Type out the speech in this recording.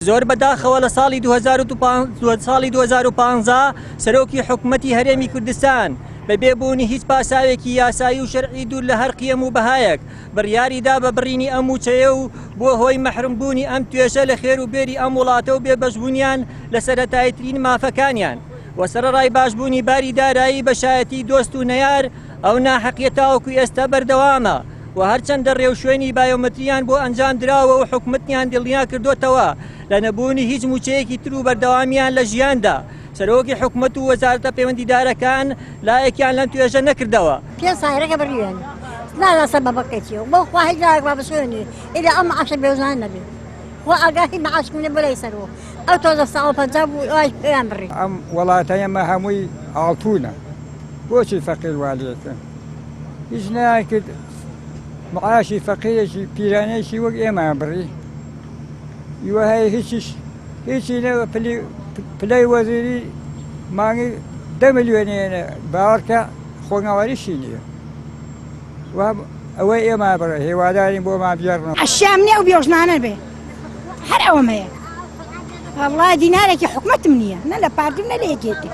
زۆر بەداخەوە لە ساڵی ساڵی 2015 سەرۆکی حکومەتی هەرێمی کوردستان بە بێ بوونی هیچ پاساوێکی یاسایی و شەرعی دوور لە هەر قیەم و بەهایەک بڕیاری دا بە بڕینی ئەم مووچەیە و بووە هۆی مەحروم بوونی ئەم توێژە لە خێر و بێری ئەم وڵاتە و بێ بەشبوونیان لە سەرەتاییترین مافەکانیان و سەرەڕای باشبوونی باری دارایی بە شایەتی دۆست و نەیار ئەو ناحەقیە تاوەکو ئێستا بەردەوامە و هەرچەندە ڕێوشوێنی بایۆمەتریان بۆ ئەنجام دراوە و حکومەتیان دڵنیا کردۆتەوە لە نەبوونی هیچ مووچەیەکی تر و بەردەوامیان لە ژیاندا سەرۆکی حکومەت و وەزارەتە پەیوەندیدارەکان لایەکیان لەم توێژە نەکردەوە. پێ ساحرەکە بڕیوێن نازانم سەبەبەکەی چیە بۆ خوا هیچ ناوێک با بسوێنی ئیلا ئەم معاشە بێوزان نەبێ خوا ئاگاهی معاش منە بۆ لای سەرەوە ئەو تۆزە ساڵ پەنجا بوو ئەوایش پێیان بڕی. ئەم وەڵاتە ئێمە هەمووی ئاڵتونە بۆچی فەقیر وا لێکەن هیچ نەیان کرد معاشی فەقیرێکی پیرانەیەکی وەک ئێمەیان بڕی ئیوە هەیە هیچیش هیچی نە پلی پلەی وەزیری مانگی دە ملیۆنێنە باوەڕکە خۆناواریشی نییە و ئەوەی ئێمە بڕێ هیوادارین بۆمان بگێڕنەوە. عەشیام نیە ئەو بێوژنانە بێ هەر ئەوەم هەیە وەڵا دینارێکی حکومەتم نییە نە لە پارتی و نە لە یەکێتی.